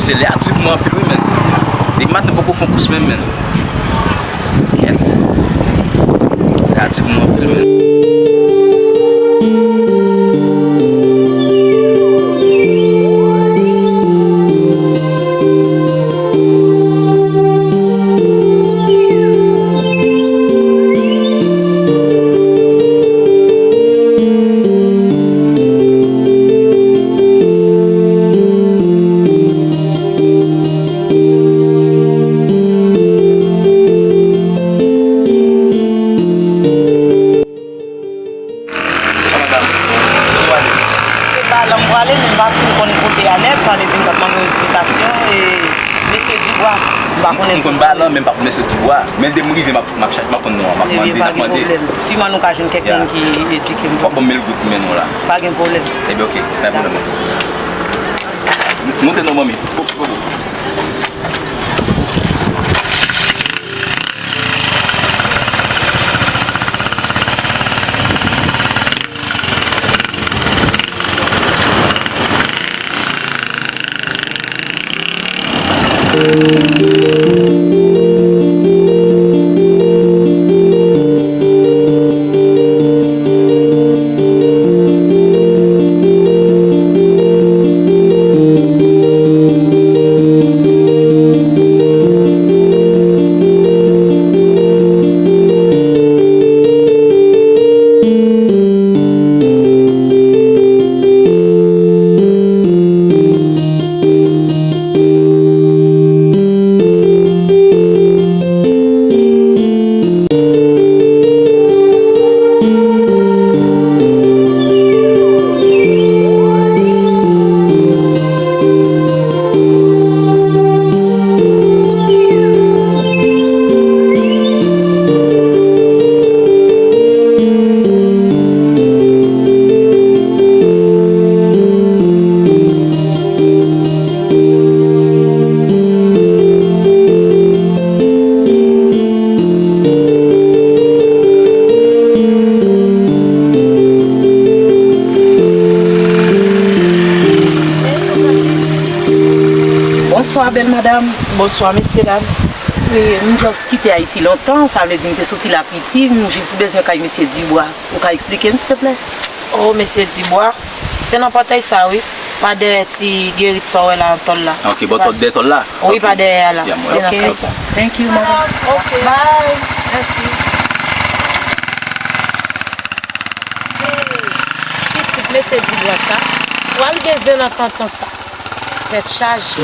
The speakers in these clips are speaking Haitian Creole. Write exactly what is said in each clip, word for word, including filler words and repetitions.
Se lè a di pou mwen anpil wi, menn. Depi maten m poko fè yon kous menm, menn. Kèt. Lè a di pou mwen anpil, menn. Se Balan m prale, men m pa fin konn kote a nèt, sa vle di m t ap mande yon esplikasyon, e mesye Dibwa, m pa konnen si w konnen. M konn Balan, men m pa konn mesye Dibwa. Men depi m rive, m ap, m ap chache, m ap konn non an, m ap mande, m ap mande. Ebyen, pa gen pwoblèm. Si m an okenn ki edike m tou. W ap ban m mil goud pou men nou la. Pa gen pwoblèm. Ebyen, oke, pa gen pwoblèm. Moute non, manmi. Bonswa, bèl madanm. Bonswa, mesyedam. E, m just kite Ayiti lontan, sa vle di m te soti la piti, m jis bezwen kay mesye Dibwa. Ou ka eksplike m, silteplè? O, mesye Dibwa, se nan pòtay sa, wi. Pa dèyè ti gerit sa w wè la, nan tòl la. Ok, bò tòl, dèyè tòl la? Wi, pa dèyè a la. Se nan kay sa. Thank you, madam. Ok. Bye. Mèsi. Hey, pitit mesye Dibwa sa. W al gen zen nan kanton sa. Tèt chaje.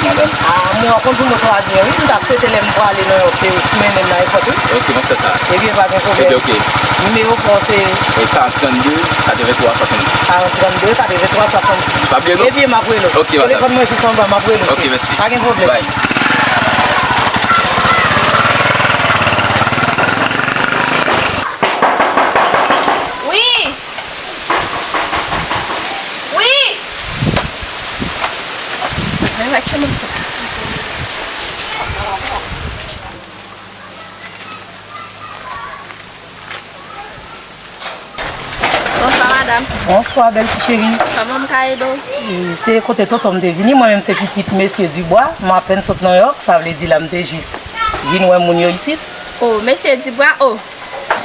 Madanm. Ah, mwen konn sou moto a byen, wi. M ta swete lè m prale nan York, se ou k mennen m nan ayewopò, wi. Ok, m ap fè sa. Ebyen, pa gen pwoblèm. Ebyen, ok. Nimewo pa w se? E, karant trannde, katrevenntwa swasannde. Karant trannde, katrevenntwa swasannde. Pa bliye non. Ebyen, m ap rele w. Ok, madam. Telefòn mwen jis anba, m ap rele w. Ok, mèsi. Pa gen pwoblèm. Bye. Wi! Wi! Bonswa, madanm. Bonswa, bèl ti cheri. Kòman m ka ede w? E, se kote tonton m te vini, mwen menm se pitit mesye Dibwa, m apèn sot nan York, sa vle di la m te jis vin wè moun yo isit. O, mesye Dibwa, o.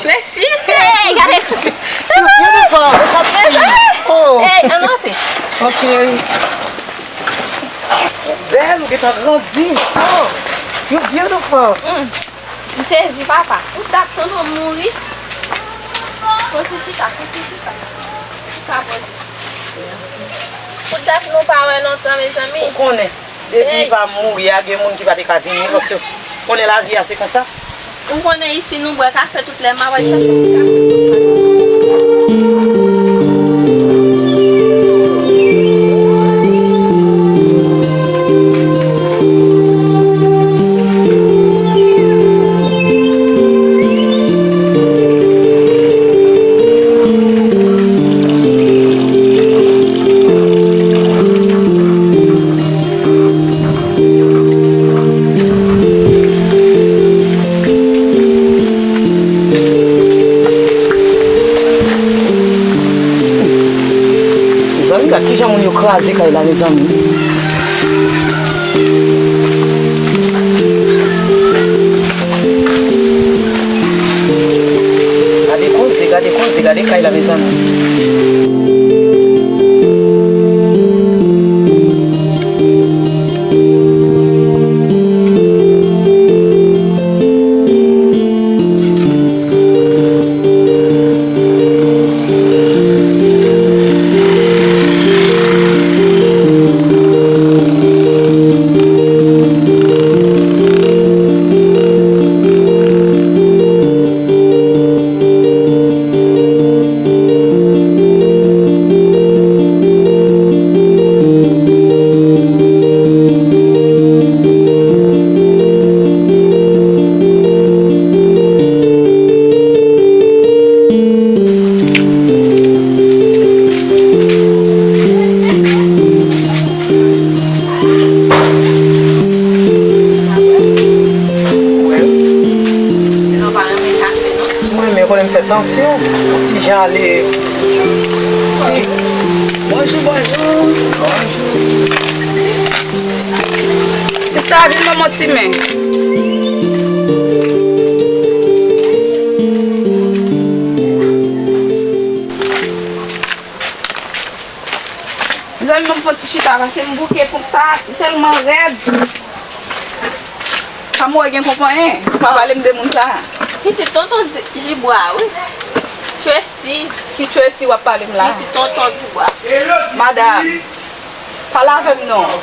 Tracy! Hey, gade Tracy! You beautiful! Look at you! Oh! Hey, ann antre. Ok. Ou bèl, ou gentan grandi. Oh! You beautiful! Mm. M sezi, papa. Pou dat tonton m mouri. Fon ti chita, fon ti chita. Ou ka poze. Mèsi. Pou dat nou pa wè lontan, mezanmi. Ou konnen, depi pa mouri a, gen moun ki pa te ka vini, paske ou konnen lavi a se konsa. M konnen isi nou bwè kafe tout lè, m ap al chache yon ti kafe. Kraze kay la, mezanmi. Gade koze, gade koze, gade kay la, mezanmi. Mwen, men konnen m fè tansyon. Ti jan ale. Ti. Bonjou, bonjou. Sista, vin ban m yon ti men. Mezanmi, ban m fè yon ti chita, paske m bouke ponp sa, se tèlman rèd. Pa mwen gen konpayen, pa pale m de moun sa. Pitit tonton Di-, Jibwa, wi. Tracy. Ki Tracy w ap pale m la? Pitit tonton Jibwa. Madam, pale avè m non.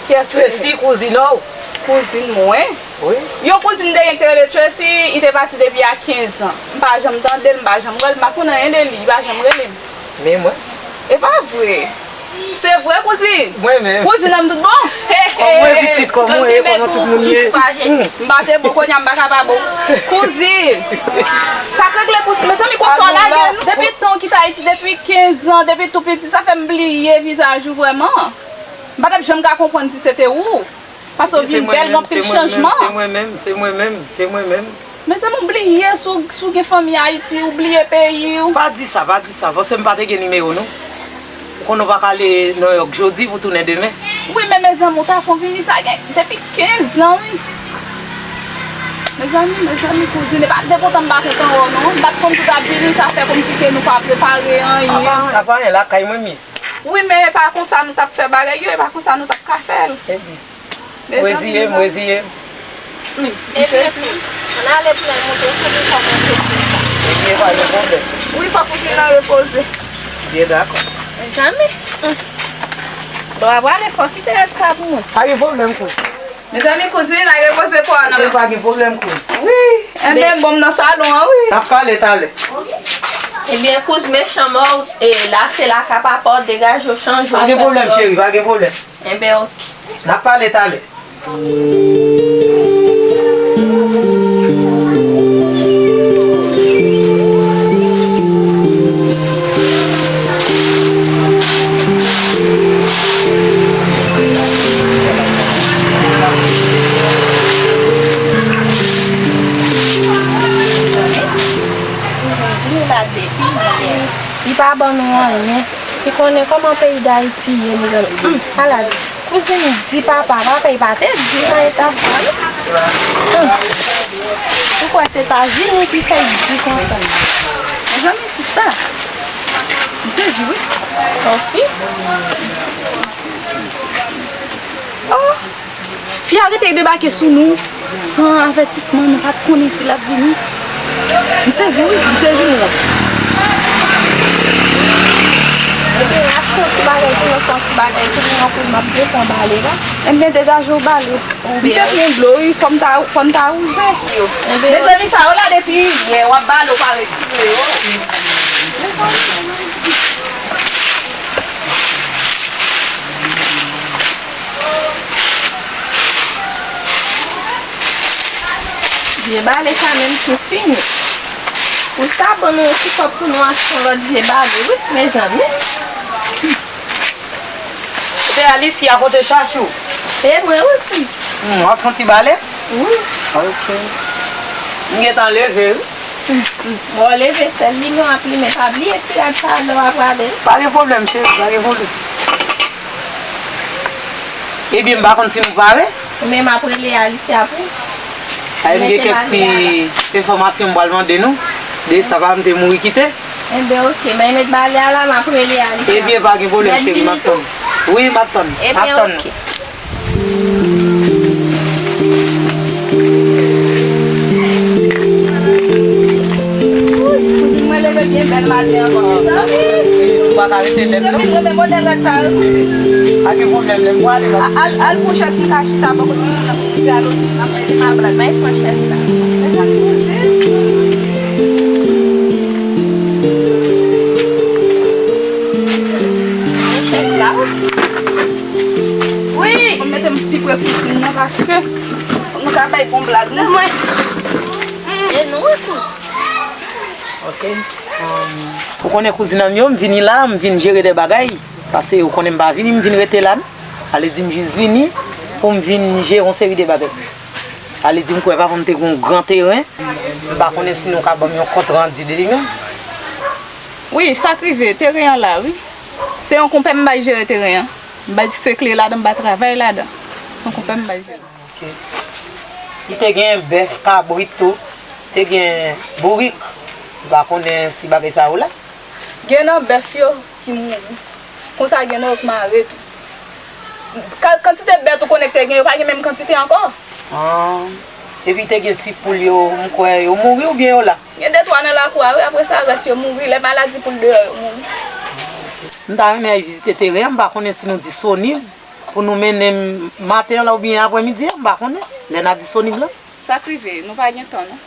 Kiyès ou ye? Tracy, kouzin w? Kouzin mwen? Wi. Yon kouzin m te gen ki te rele Tracy, li te pati depi a kenz an. M pa janm tande l, m pa janm wè l, m pa konn anyen de li, li pa janm rele m. Men mwen. E pa vre. Se vre, kouzin? Mwen menm. Kouzin an m tout bon? Kòman w ye, pitit? Kòman w ye? Kòman tout moun ye? Hmm. M pa te bon, kounye a m pa ka pa bon. Kouzin! Sa k regle pou, mezanmi, konsa w lage nou? Depi tan w kite Ayiti, depi kenz an, depi tou piti, sa fè m bliye vizaj ou vrèman. M pa t ap janm ka konprann si se te ou. Paske w vin bèl, gen anpil chanjman. Se mwen menm, se mwen menm, se mwen menm. Mezanmi, w bliye si w, si w gen fanmi Ayiti, w bliye peyi w. Pa di sa, pa di sa, paske m pa te gen nimewo nou. Ou konnen w pa ka ale Nouyòk jodi pou tounen demen. Wi, men mezanmi, w ta fè w vini, sa gen depi kenz an, wi. Mezanmi, mezanmi, kouzin, e pa de kontan m pa kontan wè w non. M pa t konn si w t ap vini, sa fè kòmsi ke nou pa prepare anyen. Sa pa, sa pa anyen, lakay mwen m ye. Wi, men e pa konsa nou t ap fè bagay yo, e pa konsa nou t ap ka fè l. Ebyen. Mezanmi, mezanmi. Reziye m, reziye m. Ebyen, kouz, ann ale pou n al montre w kote w kòmanse pou sa. Ebyen, pa gen pwoblèm. Wi, fòk kouzin nan repoze. Byen dakò. Mezanmi, hmm. Bon, apre ale fò kite rèd sa pou mwen. Pa gen pwoblèm, kouz. Mezanmi, kouzin, al repoze kò a nan. Ebyen, pa gen pwoblèm, kouz. Wi, enben, bon, m nan salon an, wi. N ap pale talè. Ebyen, kouz, mechan mò, e la se la ka papa w, degaje w, chanje w. Pa gen pwoblèm, cheri, pa gen pwoblèm. Enben, oke. N ap pale talè. Li pa ban nou anyen. Li konnen kòman peyi Dayiti ye, mezanmi. Hum, ala di. Kouzin di papa, papa, li pa te di nan eta sa, non. Hum. Ou kwè se Etazini ki fè l di konsa? Mezanmi, sista. M sezi, wi. Yon fi? Oh! Fi a rete debake sou nou, san avètisman, nou pa t konnen si l ap vini. M sezi wi, m sezi mwen. Ebyen, n ap fè yon ti bagay pou nou, fè yon ti bagay pou nou, pou m ap detan bale la. Ebyen, degaje w bale. M te pran dlo wi, fò m ta, fò m ta wouze. Mezanmi, sa yo la depi yè, w ap bale, w pa retire yo. Mezanmi. Vye bale sa menm tou fini. Ou sa ban nou yon ti kòb pou nou achte yon lòt vye bale, wi, mezanmi. Kote Alicia, kote Chachou? E mwen, wi, plis. Hmm, w ap fè yon ti bale? Wi. Ok. M gentan leve, wi. Bon, leve sèl li non ap limen. Pa bliye ti rad sa lè w ap rale. Pa gen pwoblèm, cheri, pa gen pwoblèm. Ebyen, m pa konn si nou pare. Ou menm ap rele Alicia pou. Ay, m gen kèk ti enfòmasyon m pral mande nou. De sa pa m te mouri kite. Enben, oke. Men met bale a la, m ap rele Alicia. Ebyen, pa gen pwoblèm, cheri, m ap tann. Wi, m ap tann. M ap tann. Ebyen, oke. Kouzin mwen leve byen bèl maten ankò. Ou pa ka rete lèd non. Se vin renmen modèl rad sa yo, kouzin. Pa gen pwoblèm, lè m pwale. A- Al, al pran chèz m ka chita bò kote kouzin nan pou kouzin al osi. M ap rete m al pran, bay pran chèz la. Men sa kouzin. Pran chèz la. Wi. Mwen mete m pi pre kouzin nan paske fòk nou ka bay bon blag, non? Mwen. E non, wi, kous. Ok. Um, ou konnen kouzin an m yo, m vini la, m vin jere de bagay. Paske ou konnen m pa vini, m vin rete la, non. Sa vle di m jis vini pou m vin jere yon seri de bagay. Sa vle di m kwè papa m te gen yon gran teren. M pa konnen si nou ka ban m yon kont randi de li menm. Wi, sa k rive, teren an la, wi. Se yon konpè m bay jere teren an. M bay se kle ladan, m ba travay ladan. Se yon konpè m bay jere. Ok. Li te gen bèf, kabrit tou. Te gen bourik. M pa konnen si bagay sa yo la. Gen nan bèf yo ki mouri. Konsa gen nan yo k mare tou. Ka- kantite bèt ou konnen k te gen, yo pa gen menm kantite ankò. Ah. Epi te gen ti poul yo, m kwè yo mouri oubyen yo la? Gen de twa nan lakou a, wi, apre sa, rès yo mouri. Lè maladi poul deyò, yo mouri. M ta renmen al vizite teren an, m pa konnen si nou disponib pou nou mennen m maten an la oubyen aprèmidi an, m pa konnen. Lè n a disponib la. Sa k rive, nou pa gen tan, non.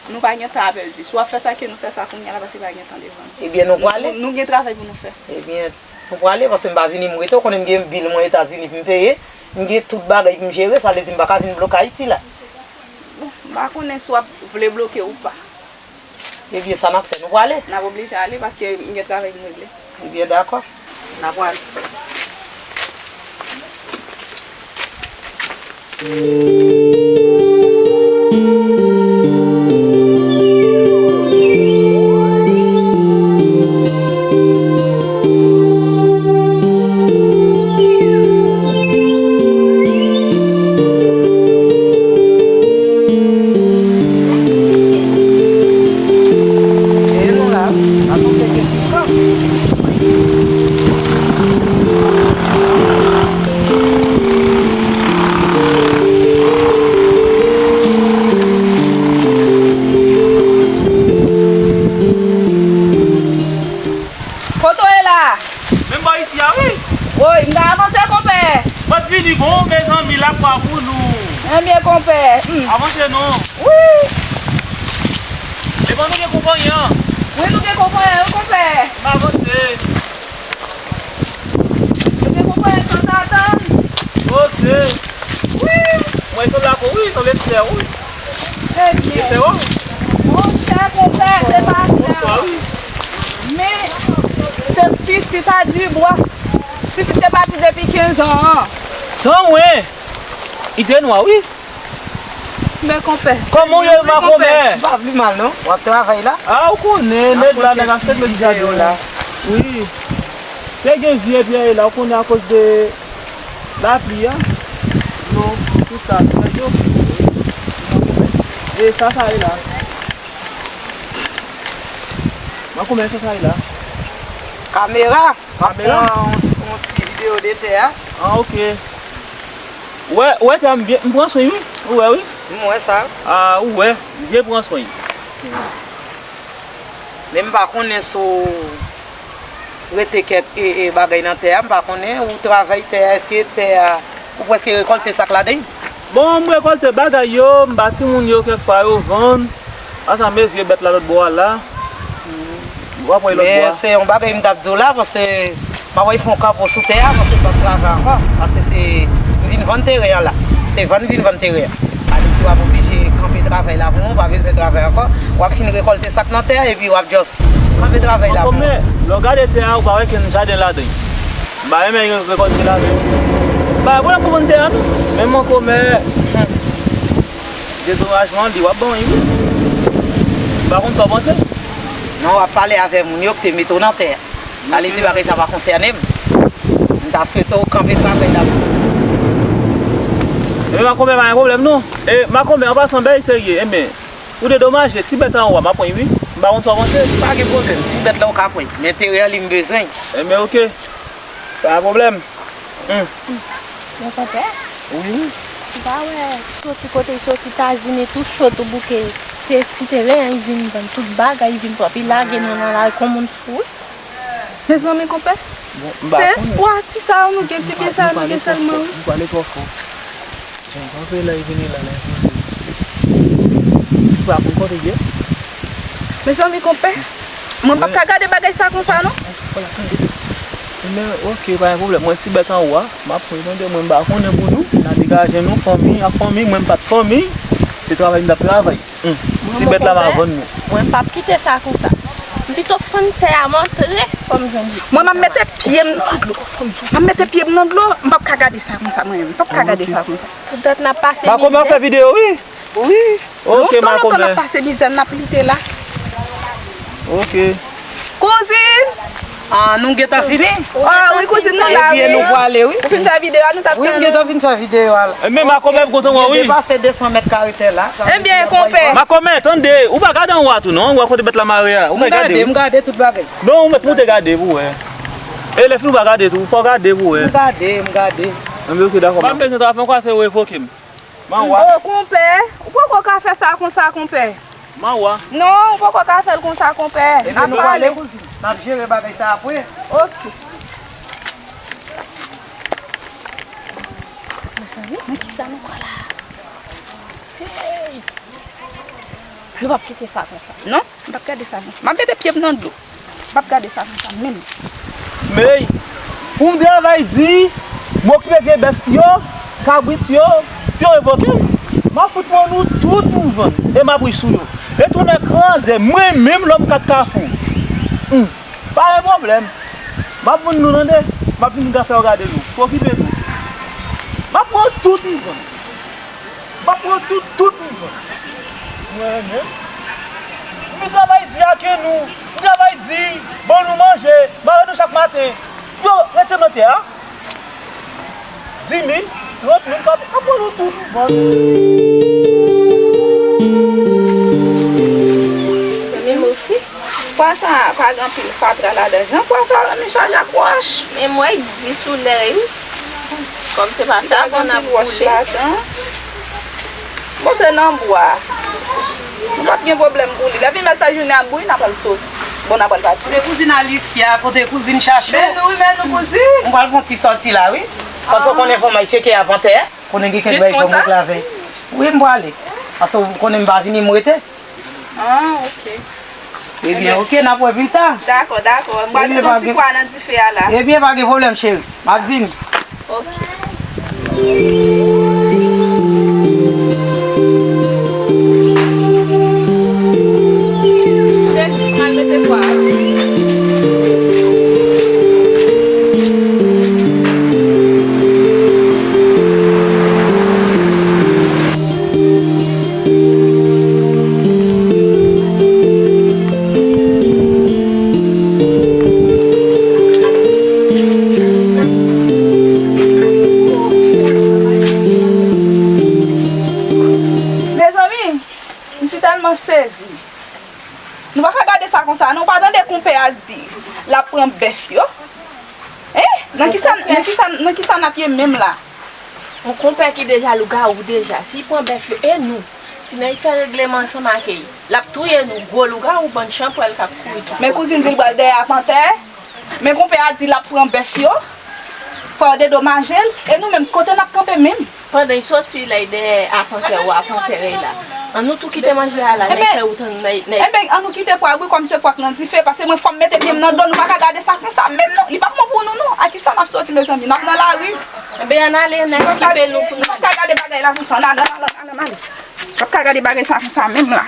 Nou pa gen tan a pèdi. Si w ap fè sa, ke nou fè sa kounye a la, paske pa gen tan devan nou. Ebyen, nou pwale. Nou, nou gen travay pou nou fè. Ebyen, nou pwale, paske m pa vini, m rete. Ou konnen m gen bil mwen Etazini pou m peye. M gen tout bagay pou m jere, sa vle di m pa ka vin bloke Ayiti la. Bon, m pa konnen si w ap vle bloke ou pa. Ebyen, sa n ap fè, nou pwale? N ap oblije ale, paske m gen travay pou m regle. Ebyen, dakò. N a pwale. E nou la, n ap monte gen pikan. Kote w ye la? Menm bò isi a, wi. Woy, m ka avanse, konpè? Mwen t vini bon, mezanmi, lakwa pou nou. Ebyen, konpè. Hmm. Avanse non. Wi. Epa nou gen konpayi an? Wi, nou gen konpayi an, wi, konpè. M avanse. Mete konpayi an san atann. Oke. Wi. Mwen sanble ak ou, wi, sanble frè, wi. Ebyen. Se frè ou? Monchè, konpè, se pa frè. Bonswa, wi. Men, se pitit a Dibwa. Ti fi te pati depi kenz an. Tan mwen. Li te nwa, wi. Men konpè. Kòman w ye, Makomè? M pa pli mal, non. W ap travay la? A, ou konnen, nèg la, nèg ap fè nèg jaden la. Wi. Te gen vye pyè la, ou konnen, akoz de lapli a. Dlo, tout sa, tout sa yo. E sa, sa ye la. Makomè, sa, sa ye la. Kamera. M ap pran yon, yon ti videyo de tè a. Ah, ok. Ou wè, ou wè tè a m byen, m pran swen, wi. Ou wè, wi. M wè sa. Ah, ou wè, m byen pran swen. Men m pa konnen si w rete kèk, e, e, bagay nan tè a, m pa konnen, ou travay tè a, èske tè a, ou prèske rekòlte sa k ladan l? Bon, m rekòlte bagay yo, m ba timoun yo kèk fwa yo vann. Asa, men vye bèt la lòt bò a la. W ap wè lòt bò a. Men se yon bagay m t ap di w la, paske m ap wè fè yon kanpo sou tè a, paske m p ap travay ankò. Paske se, m vin vann teren an la. Se vann m vin vann teren an. Sa vle di w ap oblije kanpe travay la pou mwen, w pa bezwen travay ankò. W ap fin rekòlte sa k nan tè a, epi w ap just kanpe travay la pou mwen. Kòm, lè w gade tè a, ou pa wè kenn jaden ladan l. M pa renmen rekòlte ladan l. M pa gen pwoblèm pou vann tè a, non. Men mwen kòm, hmm. Dedomajman li w ap ban m, wi. M pa konn sa w panse. Non, w ap pale avè moun yo ki te mete w nan tè a. Sa vle di bagay sa pa konsène m. M ta swete w kanpe travay la pou mwen. Ebyen, makomè, pa gen pwoblèm non. E, makomè, an pasan, bèy serye, ebyen, ou dedomaje, ti bèt anwo a, m ap pran li, wi. M pa konn sa w panse. Pa gen pwoblèm, ti bèt la ou ka pran. Men enterè an li m bezwen. Ebyen, oke. Pa gen pwoblèm. Hmm. Mon konpè? Wi. Ou pa wè soti kote l soti Etazini tou cho tou bouke. Se ti teren an, li vin vann tout bagay, li vin pran, li lage nou nan lari kon moun fou. Mezanmi, konpè. Bon, m pa konnen. Se espwa ti sa yo nou gen, ti pye sa yo nou gen sèlman, wi. Ou pale twò fò. Jan kanpe la, li vini la, la, li vini. Ou pa konn kote l ye? Mezanmi, konpè. Mwen p ap ka gade bagay sa konsa, non. Vwala, tande. Men, oke, pa gen pwoblèm. Mwen ti bèt anwo a, m ap pran, tande, mwen m pa konnen pou nou. N a degaje nou, fanmi ak fanmi, mwen m pa t fanmi. Se travay m t ap travay. Hmm. Ti bèt la m a vann nou. Mwen m p ap kite sa konsa. M pito fann tè a, m antre, fò m jwenn li. Mwen m ap mete pye m nan dlo. M ap mete pye m nan dlo, m p ap ka gade sa konsa mwen menm. M p ap ka gade sa konsa. Poutèt n ap pase mizè. Makomè, w fè videyo, wi. Wi. Oke, makomè. Lontan, lontan n ap pase mizè, n ap lite la. Oke. Kouzin! Ah, nou gentan fini? Ah, wi, kouzin, nou la, wi. Ebyen, nou prale, wi. Ou fin fè videyo a, nou t ap tann ou. Wi, m gentan fin fè videyo a la. Ebyen, makomè, m kontan wè w, wi. Depase de san mèt kare tè la. Ebyen, konpè. Makomè, tande, ou pa gade anwo a tou, non? Ou wè kote bèt la mare a? Ou pa gade? M gade, m gade tout bagay. Non, ou mèt moute gade pou wè. E lè fini ou pa gade tou, fò w gade pou wè. M gade, m gade. Ebyen, oke, dakò. M pa bezwen travay ankò, se revoke m. Mawa. Oh, konpè, ou poko ka fè sa konsa, konpè. Mawa. Non, ou poko ka fè l konsa, konpè. Ebyen, nou prale, kouzin. N ap jere bagay sa apre. Oke. Mezanmi, nan kisa nou pran la? Mesye, mesye, mesye, mesye, mesye. Nou p ap kite sa konsa. Non. M p ap gade sa konsa. M ap mete pye m nan dlo. M p ap gade sa konsa menm. Mey, pou m travay di, m okipe vye bèf si yo, kabrit yo, pou yo revoke m. M ap fout pran nou tout pou m vann, e m ap ri sou yo. Retounen krazè, mwen menm lòm kat kafou. Hum, pa gen pwoblèm. M ap vann nou tande, m ap vin fè yo gade nou. Pou okipe nou. M ap pran tout pou m vann. M ap pran tout, tout m pran. Mwen menm. M travay di ak nou. M travay di, ban nou manje. Mare nou chak maten. Yo, retire nan tè a. Dis mil, trant mil, m ap pran nou tout m pran. Zanmi m osi. Pwa sa pa gen anpil fatra ladan. Jan pwa sa renmen chaje ak wòch. Men m wè di soulèy. Kòm se pa chabon n ap boule. Bon, se nan bwa. Nou p ap gen pwoblèm pou li. Lè vin mèt fè jounen ap bouyi, n ap al soti. Bon, n ap al pati. Kote kouzin Alicia, kote kouzin Chachou? Men nou, wi, men nou, kouzin. M pral fè yon ti sòti la, wi. Paske w konnen fò m al tcheke apantè. Konnen gen kèk bagay fò m regle avè. Wi, m prale. Paske w konnen m pa vini, m rete. Ah, ok. Ebyen, ok, n ap wè pita. Dakò, dakò. M pral mete yon ti pwa nan dife a la. Ebyen, pa gen pwoblèm, cheri. M ap vini. Ok. Jezi, m al mete pwa a. Mezanmi, m si tèlman sezi. Nou pa ka gade sa konsa, non. Ou pa tande konpè a di l ap pran bèf yo? Hein? Nan kisa, nan kisa, nan kisa n ap ye menm la? Yon konpè ki deja lougawou deja. Si l pran bèf yo, e nou? Si n al fè regleman ansanm ak li, l ap touye nou, gwo lougawou, bann chanpwèl k ap kouri tout kote. Men kouzin di l pral dèyè a pantè. Men konpè a di l ap pran bèf yo. Fò yo dedomaje l. E nou menm, kote n ap kanpe menm? Pandan y soti la, y dèyè a pantè, wa pantè rèy la. Ann nou tou kite manje a la, nèg fè wout ann, nèg, nèg. Enben, ann nou kite pwa wi, kòm se pwa k nan dife, paske mwen fò m mete pye m nan dlo, nou pa ka gade sa konsa menm non. Li p ap bon pou nou non. A kisa n ap soti, mezanmi? N ap nan lari. Enben, ann ale, nèg okipe nou pou nou. Nou p ap ka gade bagay la konsa. Ann ale, ann ale, ann ale, ann ale. N ap ka gade bagay sa konsa menm la.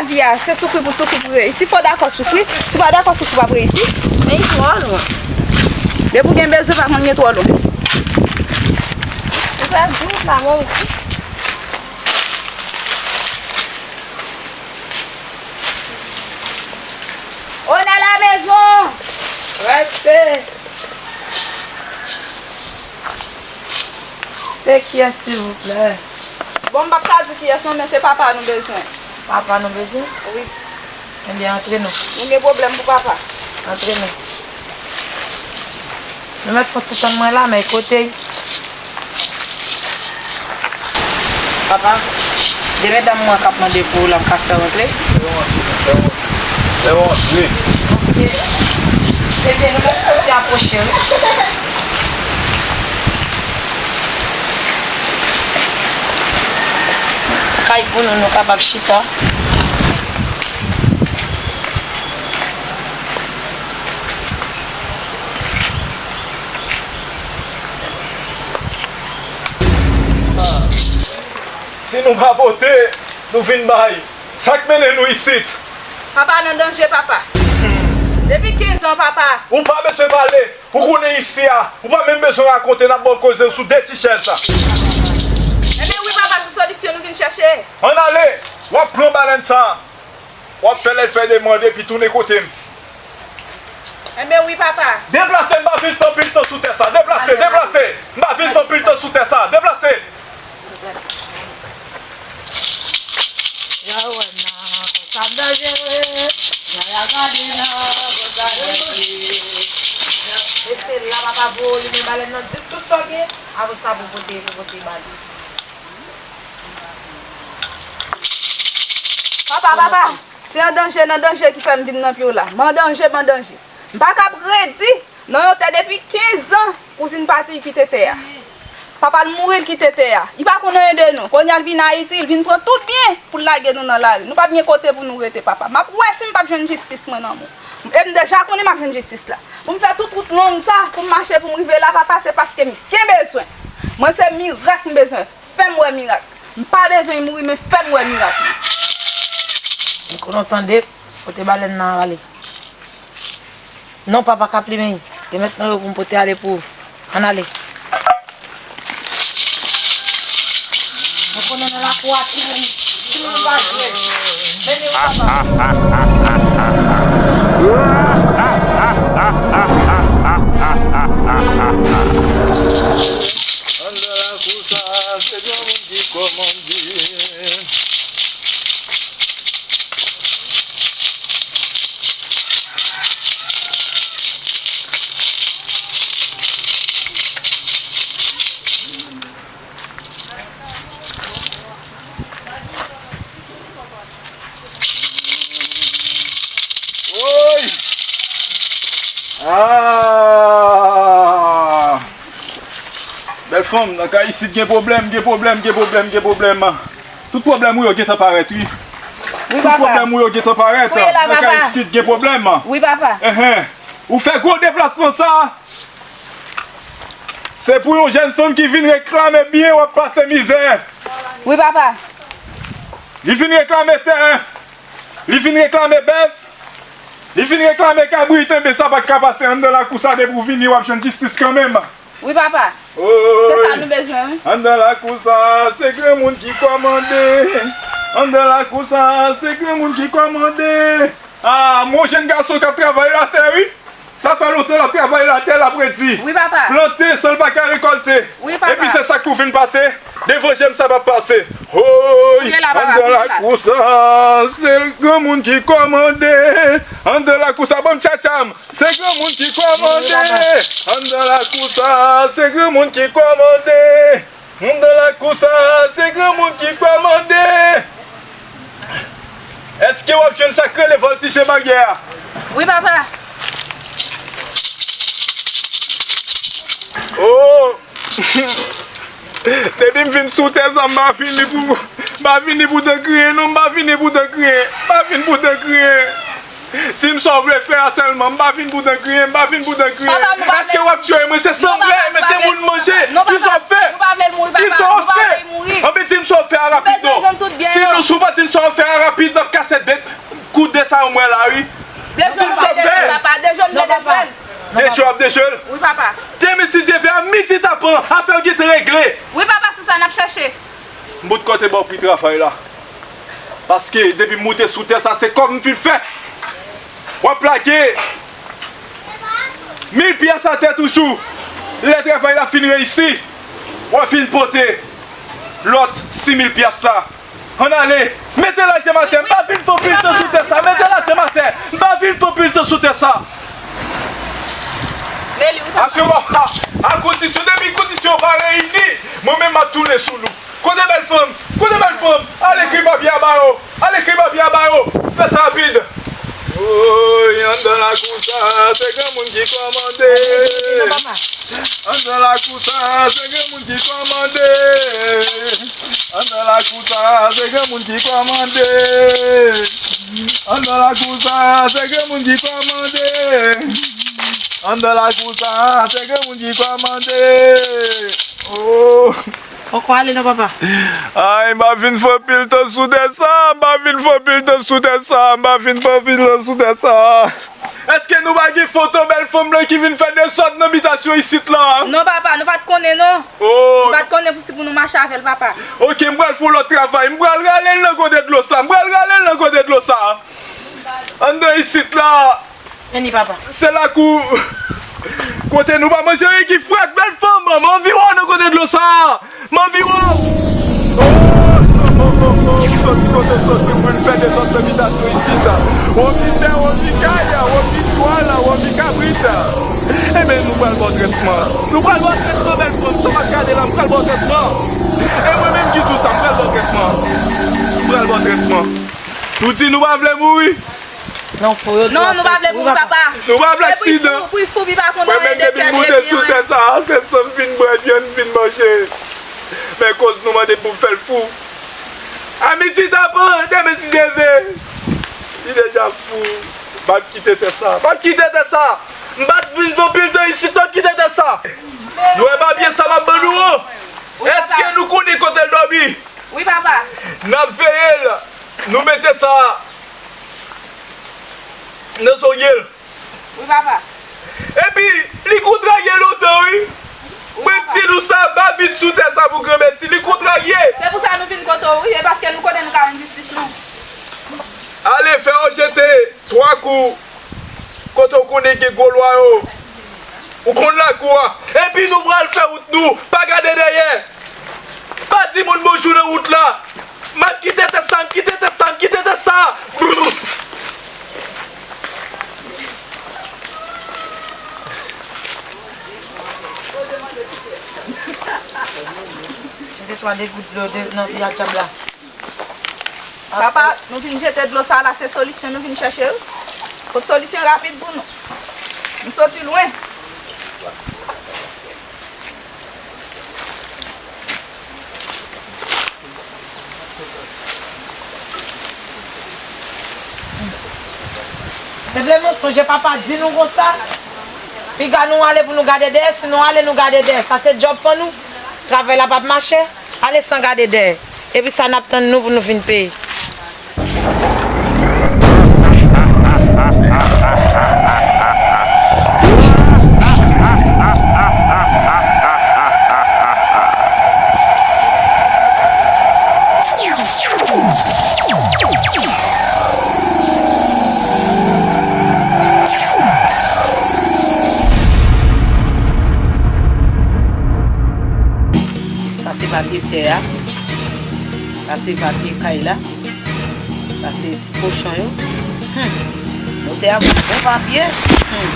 Lavi a, se soufri pou soufri pou reyisi. Si fò dakò soufri, si w pa dakò soufri, w ap reyisi. Men li twò lwen. Depi w gen bezwen, pa konn gen twò lwen. Ou fè dout la, mon. On est à la maison. Reste. Se kiyès, silvouplè? Bon, m p ap ka di kiyès non, men se papa nou bezwen. Papa nou bezwen? Wi. Ebyen, antre non. Nou gen pwoblèm pou papa. Antre non. Nou mèt fon ti tann mwen la, men kote l? Papa, de medam mwen k ap mande pou ou la, m ka fè w antre? Fè w antre, fè w antre. Fè w antre. Ok. Ebyen, nou mèt kote apwoche, wi. Kay pou nou, nou kapab chita. Si nou pa pote, nou vin bay. Sa k mennen nou isit? Papa nan danje, papa. Depi kenz an, papa. Ou pa bezwen pale. Ou konnen isi a. Ou pa menm bezwen rakonte, n ap ba w koze w sou de ti chèz la. Ebyen wi, papa, se solisyon nou vin chèche. Ann ale. W ap pran balèn sa. W ap fè l fè demann epi tounen kote m. Enben wi, papa. Deplase, m pa vin fè anpil tan sou tè sa. Deplase, deplase. M pa vin fè anpil tan sou tè sa. Deplase. Ya wè nan konsa danjere. Ya ya gade nan konsa danjere. E se la papa voye limen balèn nan, di tout sa w gen. Apre sa pou pote, pou pote ba li. Papa, papa, se an danje nan danje ki fè m vin nan pye w la. M an danje, m an danje. M pa kab redi nan yon tè depi kenz an, kouzin pati, li kite tè a. Papa l mouri, l kite tè a. Li pa konn anyen de nou. Kounye a l vin Ayiti, l vin pran tout byen pou l lage nou nan lari. Nou p ap gen kote pou nou rete, papa. M ap wè si m p ap jwenn jistis mwen nan men w. E m deja konnen m ap jwenn jistis la. Pou m fè tout wout long sa, pou m mache, pou m rive la, papa, se paske m gen bezwen. Mwen, se mirak m bezwen. Fè m wè mirak. M pa bezwen l mouri, men fè m wè mirak li. M konnen w tande, pote balèn nan ale. Non, papa, ka plimen. Yo mèt nan yo pou m pote ale pou ou. Ann ale. Mwen konnen nan lakou a, timoun, timoun pa jwe. Mennen yo, papa. Anndan lakou sa, se granmoun ki kòmande. Woy! Ah! Bèl fanm, nan kay isit gen pwoblèm, gen pwoblèm, gen pwoblèm, gen pwoblèm. Tout pwoblèm ou yo gentan parèt, wi. Wi, papa. Tout pwoblèm ou yo gentan parèt. Fouye la, papa. Nan kay isit gen pwoblèm. Wi, papa. Enhen. Ou fè gwo deplasman sa. Se pou yon jèn fanm ki vin reklame byen, w ap pase mizè. Wi, papa. Li vin reklame tè. Li vin reklame bèf. Li vin reklame kabrit, enben sa pa t ka pase anndan lakou sa, depi w vini, w ap jwenn jistis kanmenm. Wi, papa. Se sa nou bezwen, wi. Anndan lakou sa, se granmoun ki kòmande. Anndan lakou sa, se granmoun ki kòmande. Ah, m wè yon jèn gason k ap travay latè, wi. Sa fè lontan l ap travay latè, l ap redi. Wi, papa. Plante san l pa ka rekòlte. Wi, papa. Epi se sa k pou vin pase. Devan je m sa p ap pase. Woy, anndan lakou sa, se granmoun ki kòmande. Anndan lakou sa, ban m tchatcha m. Se granmoun ki kòmande. Anndan lakou sa, se granmoun ki kòmande. Anndan lakou sa, se granmoun ki kòmande. Èske w ap jwenn sa k rele vòltije baryè a? Wi, papa. Oh! Depi m vin sou tè sa, m pa vini pou, m pa vini pou dan kriye, non, m pa vini pou dan kriye. M pa vin pou dan kriye. Di m sa w vle fè a sèlman. M pa vin pou dan griyen, m pa vin pou dan griyen. Èske w ap tiye mwen? Se san m vle, men se moun manje. Kisa w ap fè? Kisa w ap fè? Anben, di m sa w ap fè a rapid non. Si nou, si w pa di m sa w ap fè a rapid, m ap kase de kou de sa yo m wè la wi. Di m sa w ap fè. Deje w ap deje l. Wi papa. Demen si Dye vle a midi tapan, afè w gentan regle. Wi papa, se sa n ap chèche. M bout kote ba w pri travay la. Paske depi m moute sou tè sa, se kòb m fin fè. W ap lage mil pyès atè toujou. Lè travay la fin reyisi, w ap vin pote lòt sis mil pyès la. Ann ale, mete lajan m atè, m pa vin fè w pil tan sou tè sa, mete lajan m atè, m pa vin fè w pil tan sou tè sa. Meli, wi papa. Ase w ap, a kondisyon, depi kondisyon yo pa reyini, mwen menm m ap tounen sou nou. Kote bèl fanm? Kote bèl fanm? Al ekri papye a ba yo. Al ekri papye a ba yo. Fè sa rapid. Woy, anndan lakou sa, se granmoun ki kòmande. Anndan lakou sa, se granmoun ki kòmande. Anndan lakou sa, se granmoun ki kòmande. Anndan lakou sa, se granmoun ki kòmande. Anndan lakou sa, se granmoun ki kòmande. Oh. Poko ale non, papa. Ay, m pa vin fè pil tan sou tè sa, m pa vin fè pil tan sou tè sa, m pa vin fè pil tan sou tè sa. Èske nou pa gen foto bèl fanm lan ki vin fè dezòd nan bitasyon isit la? Non, papa, nou pa t konnen non. Oh. Nou pa t konnen pou si pou nou mache avè l, papa. Oke, m pral fè yon lòt travay. M pral rale l nan kote dlo sa. M pral rale l nan kote dlo sa. Anndan isit la. Vini, papa. Se lakou kote nou pa manje ri ki frèt, bèl fanm, m anvi wè w nan kote dlo sa. M anvi wè w. Oh, oh, oh, oh, oh, m soti kote m soti, m vin fè dezòd nan bitasyon isit. Ou anvi tè, ou anvi kay, ou anvi twal, ou anvi kabrit. Ebyen, nou pral ba w trètman. Nou pral ba w trètman, bèl fanm. Sa w ap gade la, m pral ba w trètman. E mwen menm ki di w sa, m pral ba w trètman. M pral ba w trètman. Nou di nou pa vle mouri. Non, fou yo. Non, nou pa vle mouri, papa. Nou pa vle aksidan. Mwen menm depi m moute sou tè sa a, se san m fin bwè, vyann m fin manje. Men koz nou mande m pou m fè l fou. A midi tapan, demen si Dye vle. Li deja fou. M ap kite tè sa. M ap kite tè sa. M pa t vin fè pil tan isit, m ap kite tè sa. Nou wè papye sa m ap ban nou an? Èske nou konnen kote l dòmi? Wi, papa. N ap veye l. Nou mete sa nan zorye l. Wi, papa. Epi, li kontrarye lontan, wi. Mwen di nou sa, m pa vin sou tè sa pou granmèsi. Li kontrarye. Se pou sa nou vin kote w, wi. E paske nou konnen nou ka jwenn jistis nou. Ale, fè yo jete twa kou kote w konnen gen gwo lwa yo. Ou konn lakou a. Epi nou pral fè wout nou. Pa gade dèyè. Pa di moun bonjou nan wout la. M ap kite tè sa, m kite tè sa, m kite tè sa. Jete twa de gout dlo de, nan vi a dyab la. Papa, nou vin jete dlo sa la, se solisyon nou vin chèche, wi. Pot solisyon rapid pou nou. Nou soti lwen. Se vle mensonj, papa di nou konsa. Piga nou ale pou nou gade dèyè, si nou ale nou gade dèyè. Sa se djòb pa nou. Travay la p ap mache. Ale san gade dèyè. Epi sa n ap tann nou pou nou vin peye. Sa se papye tè a. Sa se papye kay la. Sa se ti kochon yo. Hmm. Notè a voye bon papye. Hmm.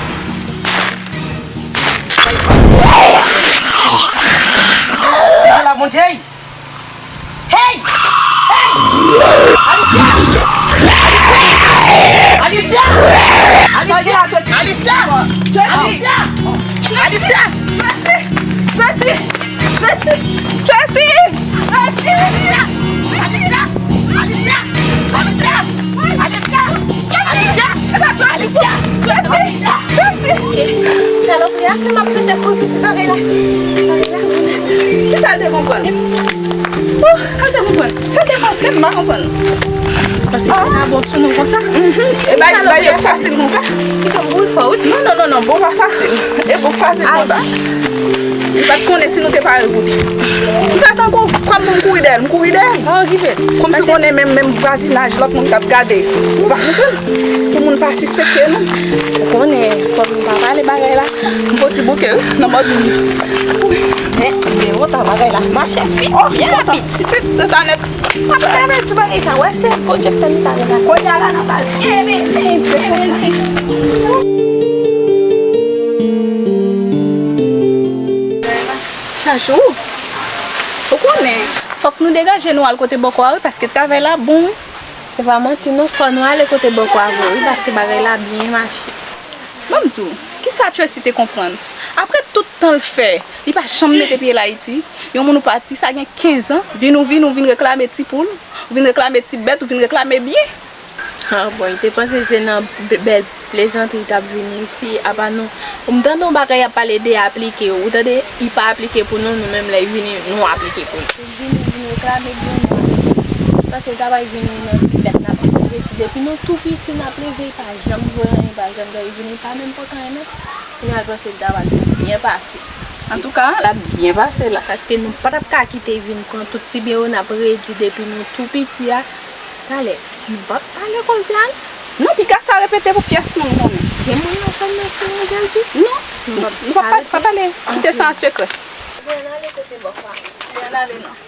Kite la, Bondye. Hey! Hey! Alicia! Alicia! Alicia! Alicia! Alicia! Alicia! Tracy! Tracy! Tracy! Tracy! Tracy! Alicia! Alicia! Alicia! Alicia! Alicia! Alicia! Konprann. Oh, sa te konprann. Sa te pase m pa konprann. Paske ah, pa bon sou nou konsa. Mhm. E bay, bay yo fasil konsa. Ki fè m bouri fò, wi. Non, non, non, non, bon pa fasil. E bon fasil konsa. Li pa t konnen si nou te pare pou li. M fè tankou, kòm pou m kouri dèyè l, m kouri dèyè l. Pa okipe l. Kòm si w konnen menm, menm vwazinaj, lòt moun k ap gade. Ou pa konprann. Pou moun pa sispekte nou. Ou konnen, fòk nou pa pale bagay la. M fè w ti bouke, wi, nan bò dlo m. Men, men, wotan bagay la mache vit, byen rapid. Pitit, se sa nèt. Pa pale sou bagay sa, wè, se Bondye k fè nou pale la. Kounye a la, n ap pale. Ebyen, ebyen, ebyen. Chachou, ou konnen, fòk nou degaje nou al kote bòkò a, wi, paske travay la bon, wi. Se pa manti, non, fò nou ale kote bòkò a vre, wi, paske bagay la byen mache. Ban m di w, kisa Tracy te konprann? Apre tout tan l fè, li pa janm mete pye l Ayiti. Yon moun ou pati, sa gen kenz an, vin ou vin, ou vin reklame ti poul, ou vin reklame ti bèt, ou vin reklame byen. Ah, bon, li te panse se nan b-, bèl plezantri li t ap vini isi, apa nou. M tande yon bagay y ap pale de aplike, ou tande, li pa aplike pou nou, nou menm lè l vini, nou aplike pou li. Vini, vini reklame byen nou. Paske l ta pral vini nan ti bèt n ap leve, ti depi nou tou piti n ap leve, li pa janm voye anyen, pa janm fè vini, li pa menm pote anyen non. Kounye a l panse l ta pral byen pase. Antouka, l ap byen pase la. Paske nou pa t ap ka kite vin pran tout ti byen yo n ap redi depi nou tou piti a. Talè, nou p ap pale konsa non. Non, piga sa repete pou pyès moun konnen. Gen moun nan fè m nan fè yon Jezi. Non, nou p ap, nou p ap pa, pa pale. Kite sa an sekrè. Ebyen, ann ale kote bòkò a. Ebyen, ann ale non.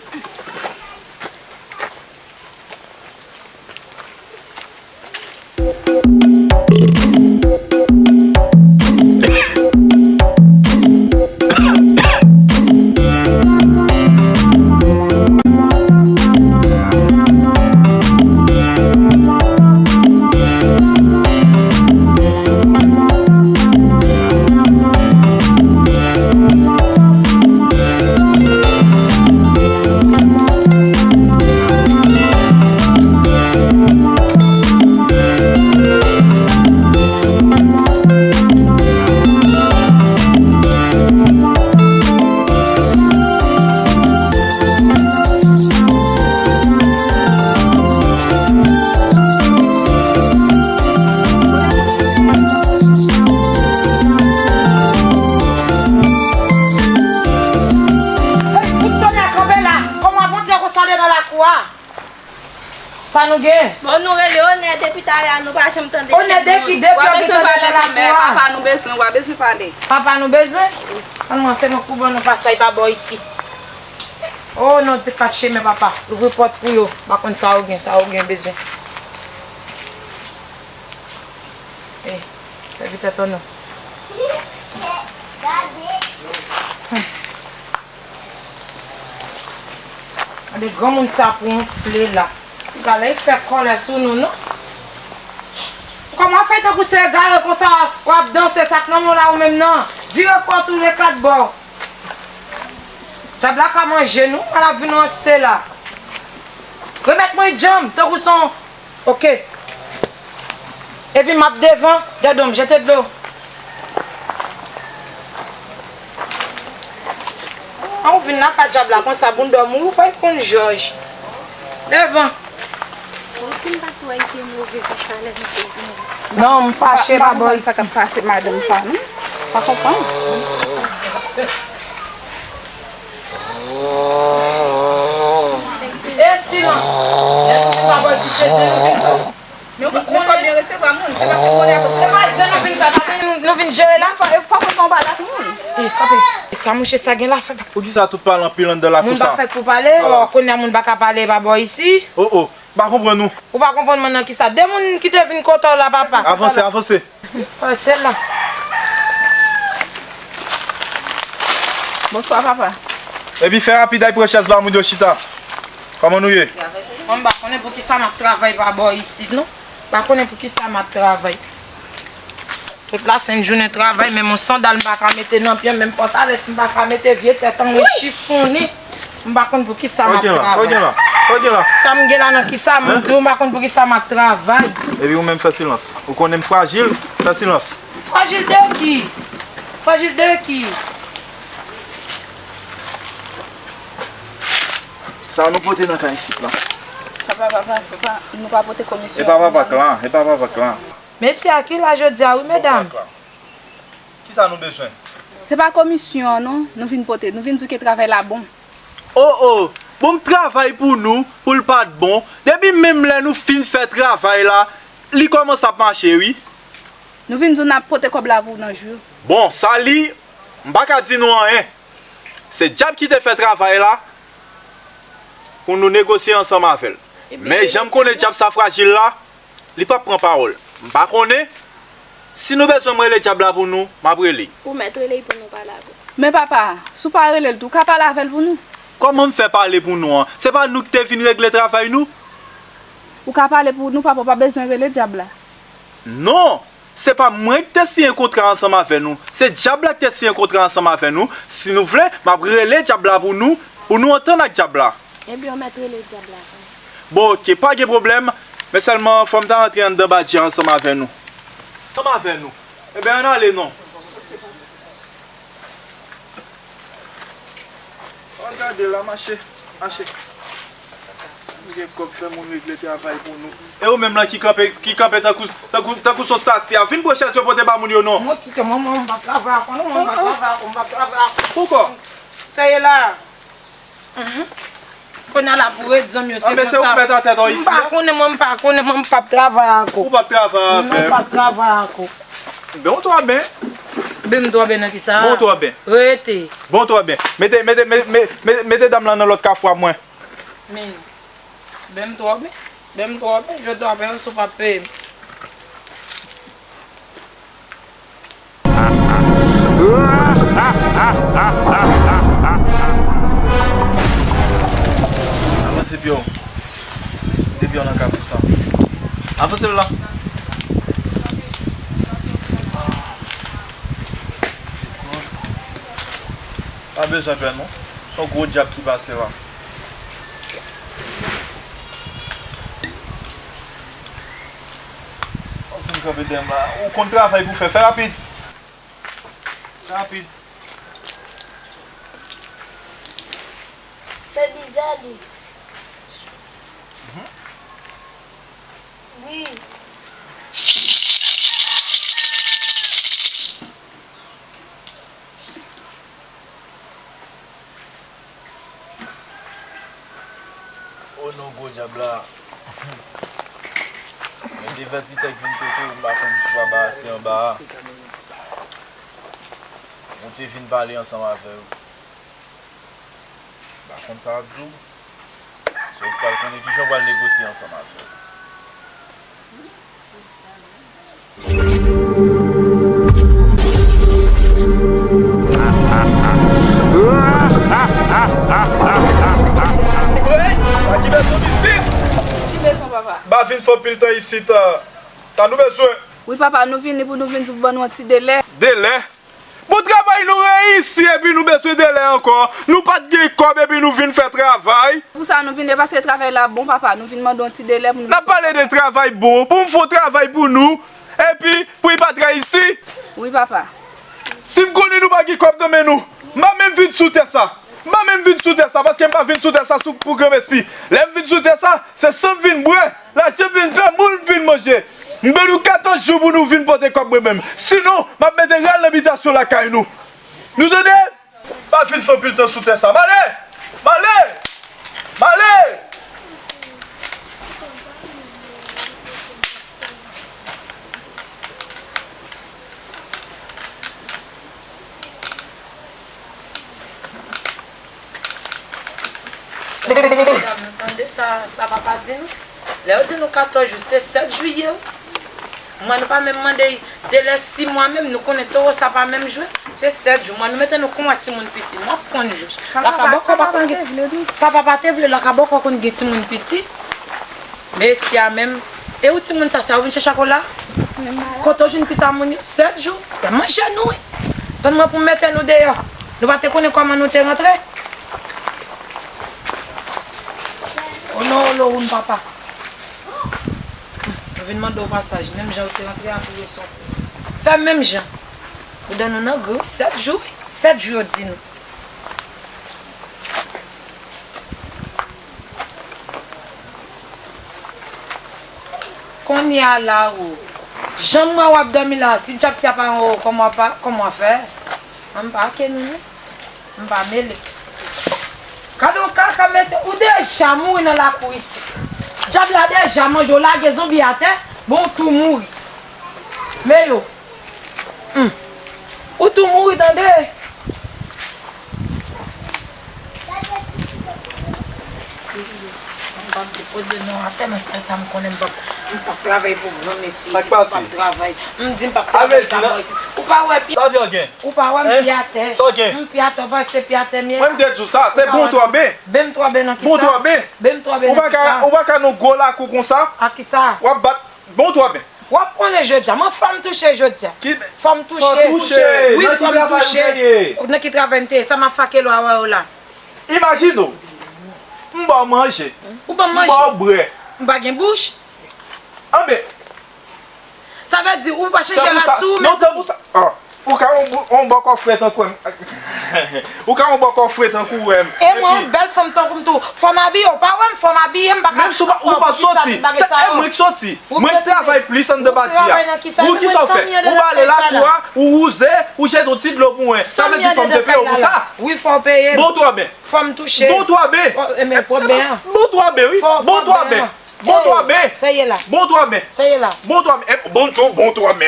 Fout tonè, kanpe la! Kòman w ap rantre konsa dedan lakou a? Sa nou gen? Bon, nou rele Onè depi talè a, nou pa janm tande. Onè de ki? Depi w ap vin tande nan lakou a. Papa nou bezwen, w a bezwen pale. Papa nou bezwen? Ann, mwen, se mwen k pou ban nou pasaj pa bò isi. O non, di kache men papa. Louvri pòt pou yo. M pa konn sa yo gen, sa yo gen bezwen. E, sèvitè Tònò. Gade granmoun sa pou yon fle la. Gade, li fè kòlè sou nou, non? Kòman w fè tankou se egare konsa w ap danse, sa k nan men w la ou menm nan? Vire kò w tou le kat bò. Dyab la ka manje nou, al ap vin ranse la. Remèt mwen djanm, tankou se yon Ok. Epi m ap devan, dèdon m, jete dlo. An, ou vin la pa dyab la konsa, bounda w mouri, ou pa konn jòj. Devan. Ou fin pa twò ete move konsa lè nou te vini. Non, m fache pa bò isi. Sa k ap pase madanm sa, non? Pa konprann. E silans! Lè nou vin pa bò isi, se zen nou vin fè. Nou, nou fò byen resevwa moun. Se paske kounye a, se pa zen nou vin fè, nou vin, nou vin jere la. Fò, fò konn pa pale ak moun. E, kanpe. E sa mouche sa gen la fè. Poukisa tout pale anpil anndan lakou sa? Moun pa fèt pou pale, o, kounye a moun pa ka pale pa bò isi. O, o, m pa konprann ou. Ou pa konprann mwen nan kisa? De moun ki te vin kote w la, papa. Avanse, avanse. Pase la. Bonswa, papa. Epi fè rapid, al pran chèz ba moun yo chita. Kòman nou ye? Mwen, m pa konnen poukisa m ap travay pa bò isit, non. M pa konnen poukisa m ap travay. Tout lasent jounen travay, menm yon sandal m pa ka mete nan pye m, menm pantalèt m pa ka mete, vye tèt an mwen chifonnen. M pa konn poukisa m ap travay. Sa w gen la? Sa w gen la? Sa m gen la nan kisa? M, m pa konn poukisa m ap travay. Epi ou menm fè silans. Ou konnen m frajil, fè silans. Frajil de ki? Frajil de ki? Sa nou pote nan kay isit la? Papa, papa, papa, nou pa pote komisyon. E pa papa k lan, e pa papa k lan. Mesye a ki la jodi a, wi, medam. Papa k lan. Kisa nou bezwen? Se pa komisyon an non, nou vin pote, nou vin di w ke travay la bon. O, o, bon, m travay pou nou, pou l pa t bon. Depi menm lè nou fin fè travay la, li kòmanse ap mache, wi. Nou vin di w n ap pote kòb la pou w nan jou. Bon, sa li, m pa ka di nou anyen. Se dyab ki te fè travay la pou nou negosye ansanm avè l. Men jan m konnen dyab sa frajil la, li p ap pran pawòl. M pa konnen. Si nou bezwen m rele dyab la pou nou, m ap rele. Ou mèt rele l pou nou pale avè l. Men papa, si w pa rele l tou, w ka pale avè l pou nou. Kòman m fè pale pou nou an? Se pa nou ki te vin regle travay nou? Ou ka pale pou nou, papa, w pa bezwen rele dyab la. Non! Se pa mwen ki te siyen kontra ansanm avè nou. Se dyab la ki te siyen kontra ansanm avè nou. Si nou vle, m ap rele dyab la pou nou, pou nou antann ak dyab la. Ebyen, w mèt rele dyab la. Bon, oke, pa gen pwoblèm. Men sèlman, fò m ta antre anndan badji a ansanm avè nou. Ansanm avè nou. Ebyen, ann ale non. Ann gade la, mache, mache. M gen kòb fè moun regle travay pou nou. E ou menm lan ki kanpe, ki kanpe tankou, tankou, tankou s on stati a, vin pran chèz yo pote ba moun yo non. Mwen kite mwen, mwen, m p ap travay ankò non, mwen, m p ap travay ankò, m p ap travay ankò. Poukò? Sa ye la. Mhm. Kounye a la pou redi zanmi yo, se konsa. Ah, men se ou k mèt atè w isi a. M pa konnen, mwen, m pa konnen, mwen, m p ap travay ankò. Ou p ap travay avè m. Non, m p ap travay ankò. Ben, ou twò ben. Ben, m twò ben nan kisa? Bon, ou twò ben. Rete. Bon, ou twò ben. Mete, mete, me-, me-, me-, mete dam lan nan lòt kafou a mwen. Men. Ben, m twò ben. Ben, m twò ben. Jodi a, ben, si w p ap peye m. Avanse pye w. Mete pye w nan kafou sa. Avanse l la. Pa bezwen pè non. Se yon gwo dyab ki pase la. W ap vin kanpe dèyè m la. Ou konn travay pou fè. Fè rapid. Fè rapid. Fè bizè li. Mhm. Wi. O non, gwo dyab la. Men devètitè k vin kote w, m pa konn si w pa ba se anba a. Ou te vin pale ansanm avè yo. M pa konn sa w ap di w. Se ou k pral konnen kijan w pral negosye ansanm avè l. Hey! Sa ki bezwen isit? Ki bezwen, papa? M pa vin fè anpil tan isit. Sa nou bezwen? Wi, papa, nou vini pou nou vin di w pou ban nou yon ti delè. Delè? Bon, travay nou reyisi epi nou bezwen delè ankò. Nou pa t gen kòb epi nou vin fè travay. Pou sa nou vin, e paske travay la bon, papa. Nou vin mande yon ti delè pou nou. N ap pale de travay bon. Pou m fè yon travay pou nou, epi pou li pa t reyisi. Wi, papa. Si m konnen nou pa gen kòb nan men nou, m pa menm vin sou tè sa. M pa menm vin sou tè sa, paske m pa vin sou tè sa sou, pou granmesi. Lè m vin sou tè sa, se san m vin bwè. Lajan vin fè moun vin manje. M ban nou katòz jou pou nou vin pote kòb mwen menm. Sinon, m ap mete ral nan bitasyon lakay nou. Nou tande? Pa vin fè anpil tan sou tè sa. M ale! M ale! M ale! Medam, nou tande sa, sa papa di nou? Lè yo di nou katòz jou, se sèt jou ye, wi. Mwen, nou pa menm mande delè sis mwa menm, nou konnen towo sa pa menm jwe. Se sèt jou. Mwen, nou mete nou kon a timoun piti. M ap konn jou. Papa pa, papa pa te vle, non. Papa pa te vle, lakabòkò konn gen timoun piti. Mesye a menm. E ou timoun sa, sa ou vin chèche akola? Kote ou jwenn pita moun yo? Sèt jou. Y ap manje nou, wi. Tann mwen pou m mete nou deyò. Nou pa te konnen kòman nou te rantre? O non, o lo, woun papa. Nou vin mande w pasaj, menm jan ou te rantre a pou yo sòti. Fè menm jan. Ou dan nou nan gri, sèt jou, wi. Sèt jou yo di nou. Kounye a la ou. Jan m wè w ap dòmi la, si dyab si a pa anwo, kòman w pa, kòman w ap fè? An m pa ake nou non. M pa mele. Gade yon kaka mesye, ou deja mouri nan lakou isit. Dyab la deja manje w, lage zonbi atè, bon w tou mouri. Men yo. Hmm. Ou tou mouri tande. M p ap depoze non atè, men se sa m konnen m p ap, m p ap travay pou granmesi isit, m p ap travay. M di m p ap travay pa mwen isit. Ou pa wè pye, ou pa wè m pye atè. M pye atè, w panse pye atè m ye la. Mwen m te di w sa, se bon twòbe. Ben m twòbe nan kisa? Bon twòbe. Ben m twòbe nan kisa? Ou pa ka, ou pa ka nan gwo lakou konsa. A kisa? W ap bat. Bon twòbe. W ap konnen jodi a. Mwen fò m touche jodi a. Fò m touche. Wi, fò m touche. Nan ki travay m te ye? Sa m ap fake lwa wè yo la. Imajine w. M ba w manje. Ou ban m manje. M ba w bwè. M pa gen bouch. Anben. Sa vle di ou pa chanje rad sou ou, men. Non, tankou sa. Ah. Ou ka yon bò-, yon bòkò fre tankou m. Ou ka yon bòkò fre tankou m. E mwen, yon bèl fanm tankou m tou. Fò m abiye, ou pa wè m, fò m abiye, m pa ka. Menm si ou pa, ou pa soti. Se mwen k soti. Mwen k travay plis anndan pati a. Ou ki sa w fè? Ou ba ale lakou a, ou wouze, ou jete yon ti dlo pou mwen. Sa vle di fò m te peye w pou sa? Wi, fò w peye m. Bon twòbe. Fò m touche. Bon twòbe. Bon twòbe, wi. Bon twòbe. Bon twòbe. Sa ye la. Bon twòbe. Sa ye la. Bon twòbe. Eh, bon twòbe.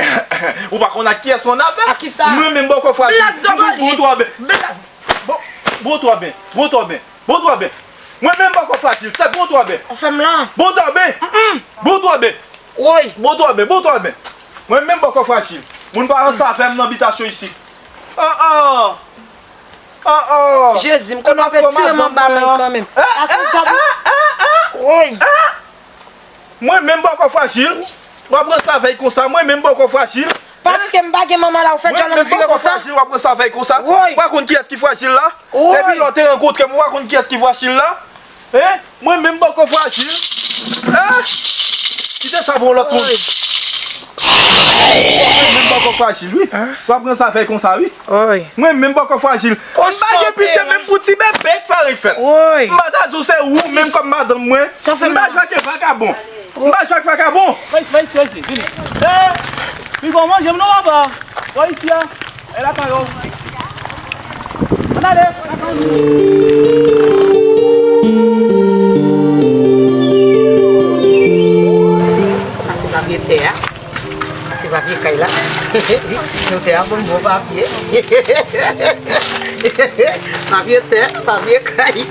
Ou pa konn ak kiyès mwen afè? Ak kisa? Mwen menm bòkò frajil. Blak zòbòl. Bon twòbe. Blak. Bon, bon twòbe. Bon twòbe. Bon twòbe. Mwen menm bòkò frajil. Se bon twòbe. Ou fè m lan. Bon twòbe. Bon twòbe. Woy. Bon twòbe. Bon twòbe. Mwen menm bòkò frajil. Moun pa ranse avè m nan bitasyon isit. Oh, oh. Oh, oh. Jezi, m konnen w ap tire m anba men kanmenm. Ason djab. Woy. Mwen menm bòkò frajil. W ap ranse avè l konsa. Mwen menm bòkò frajil. Paske m pa gen manman la, ou fè djòl an m vire konsa. Mwen menm bòkò frajil, w ap ranse avè l konsa. Woy. Ou pa konn kiyès ki frajil la? Woy. Depi lè w te rankontre m, ou pa konn kiyès ki frajil la? Hein? Mwen menm bòkò frajil. Hein? Kite sa pou yon lòt moun. Mwen menm bòkò frajil, wi. W ap ranse avè l konsa, wi. Mwen menm bòkò frajil. M pa gen pitye menm pou ti bebe k fè ren fèt. M pa ta di w se ou menm kòm madanm mwen. M pa jwe ak vakabon. M pa jwe ak vakabon. Vini. Eh, pi bon manje m non papa. Bò isi a. E lakay yo. Ann ale. Sa se papye tè a. Sa se papye kay la. Notè a ban m bon papye. Papye tè, papye kay.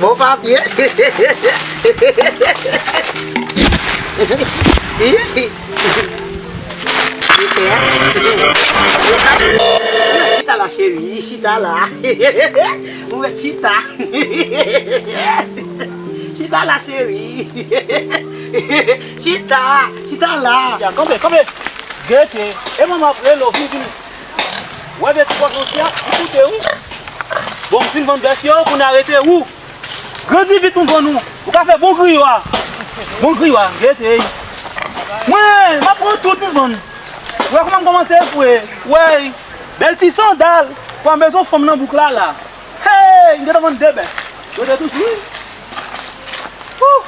Bon papye. Chita la cheri, chita la. Ou mèt chita. Chita la cheri. Chita, chita la. Ya, kanpe, kanpe. Gete. E manman ap rele w, vini, vini. Wè bèf ti pòch ansyen an, li koute wi. Bon, m fin vann bèf yo, kounye a rete ou. Grandi vit pou m vann ou. Ou ka fè bon griyo a. Bon griyo a, gete. Mwen, m ap pran tout pou m vann. Wè kòman m kòmanse fre. Wè, bèl ti sandal. Kwa m bezwen fanm nan bouk la la. Hey, m gentan vann de bèf. Yo te tout wi. Wouh.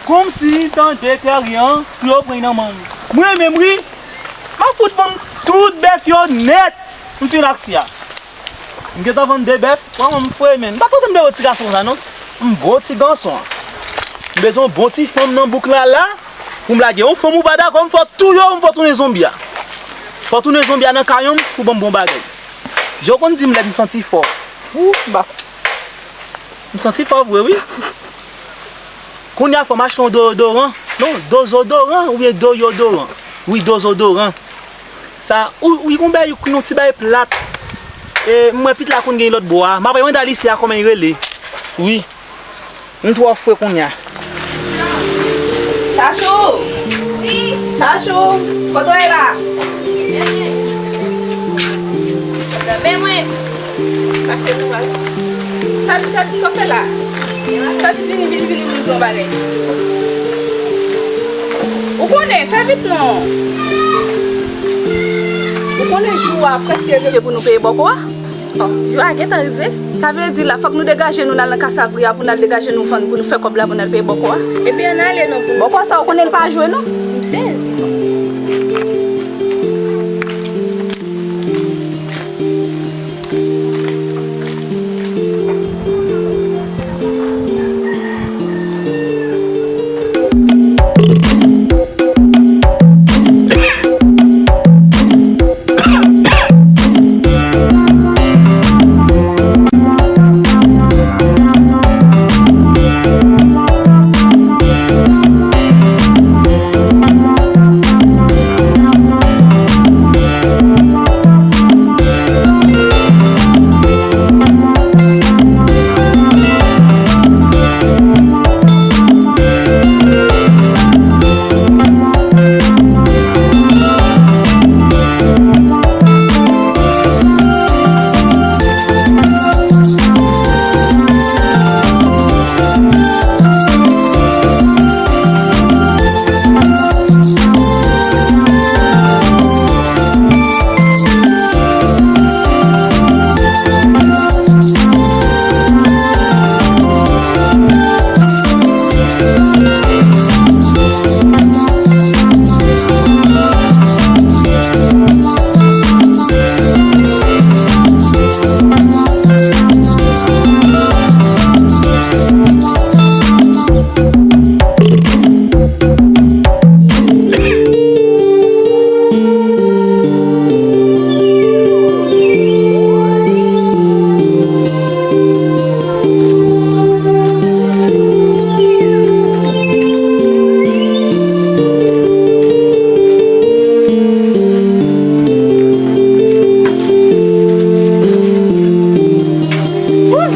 Kòmsi m tande tèryen an pou yo pran nan men m. Mwen menm wi, m ap fout vann tout bèf yo nèt. M fin ak si a. M gentan vann de bèf, kòman m fre men. M pa t panse m te wè ti gason sa non. M bon ti gason. M bezwen yon bon ti fanm nan bouk la la. Pou m lage yon fanm ou pa dakò, m fò touye w, m fò tounen zonbi a. Fò tounen zonbi a nan kayon m pou ban m bon bagay. Jan w konn di m lè m santi fò. Ou, m pa M santi fò vre wi. Kounye a fò m achte yon deodoran. Non, dozodoran oubyen doyodoran. Wi, dozodoran. Sa, ou, ou gon bagay, yon ti bagay plat. E, m wè pit la konn gen lòt bò a. M ap mande Alicia kòman li rele. Wi. M twò fre kounye a. Chachou! Wi! Chachou! Kote w ye la? Men mwen. Nan men mwen. Pase pou pase. Tadi, Tadi, sa w fè la? Tadi, vini, vini, vini, vini, di yon bagay. Ou konnen, fè vit non. Ou konnen jou a prèske rive pou nou peye bòkò a? Jou a gentan rive. Sa vle di la, fòk nou degaje nou, n al nan Kasavri a pou n al degaje nou vann, pou nou fè kòb la, pou n al peye bòkò a. Epi ann ale non pou nou. Bòkò sa, ou konnen l pa jwe non. M sezi.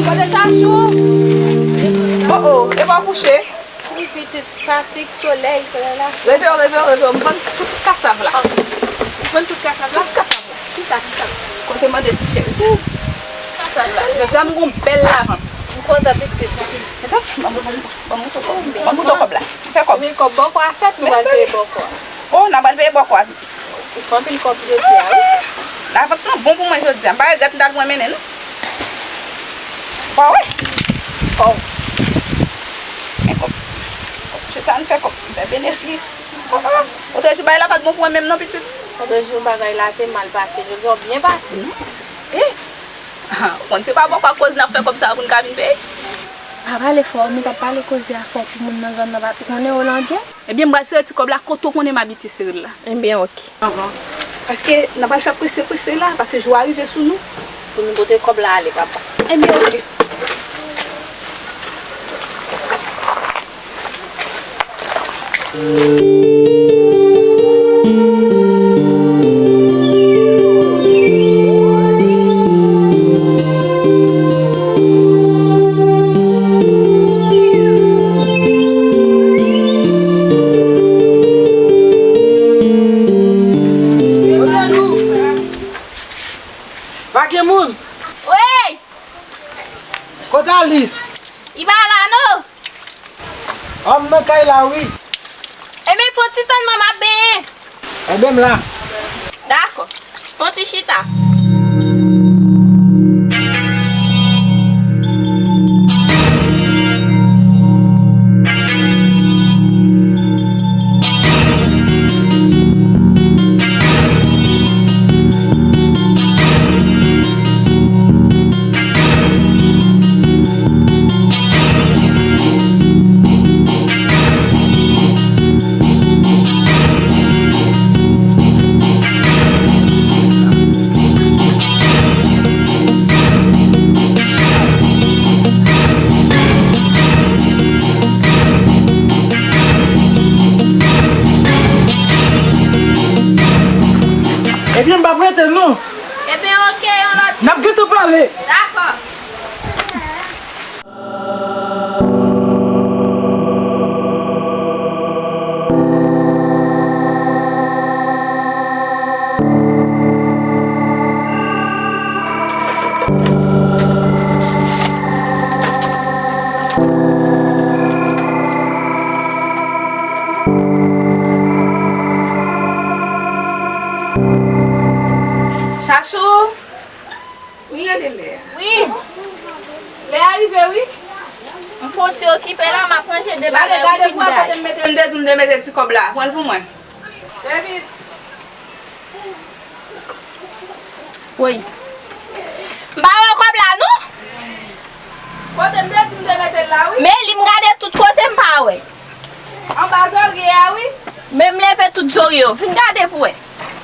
Kote Chachou? Oh, oh, epa w kouche? Wi, pitit, fatig, solèy, solèy la. Leve w, leve w, leve w. M vann tout kasav la. M vann tout kasav la. Tout kasav la. Chita, chita. Koze mande ti chèz. Kasav la. Jodi a m gon bèl lavant. M kontan, pitit. Mezanmi, ban m, ban m, ban m moute kòb la. M fè kòb. Men kòb bòkò a fèt, nou pral peye bòkò a. Oh, n a pral peye bòkò a, pitit. Ou fè anpil kòb jodi a, wi. Lavant lan bon pou mwen jodi a. M pa regrèt m t al pran mennen, non. Bon, wi. Bon. Men kòb. Kòb, jodi a n fè kòb. M fè benefis. Oh, oh. Otrejou bagay la pa t bon pou mwen menm non, pitit. Otrejou bagay la te mal pase. Jodi a w byen pase. Non, se, eh. Ah, ou konn se pa bòkò a koz n ap fè kòb sa a pou n ka vin peye. Pa pale fò, nou t ap pale koze a fò pou moun nan zòn nan pa t konnen, Olandye. Ebyen, m pral sere ti kòb la kote w konnen m abitye sere l la. Ebyen, oke. Anhan. Paske n ap al fè prese prese la, paske jou a rive sou nou. Pou nou pote kòb la ale, papa. Ebyen, oke. Pa gen moun. Wey! Kote Alis? Li pa la non. Ò, m nan kay la wi. Ebyen, fè yon ti tann mwen, m ap benyen. Ebyen, m la. Dakò. Fè yon ti chita. Rive wi. M fon ti okipe la, m ap ranje debagay pou fin gaye. M te di m te mete ti kòb la. Pran l pou mwen. David. Wi. M pa wè kòb la non. Kote m te di m te mete l la wi. Men li m gade tout kote m pa wè. Anba zòrye a wi. Men m leve tout zòrye yo. Vin gade pou wè.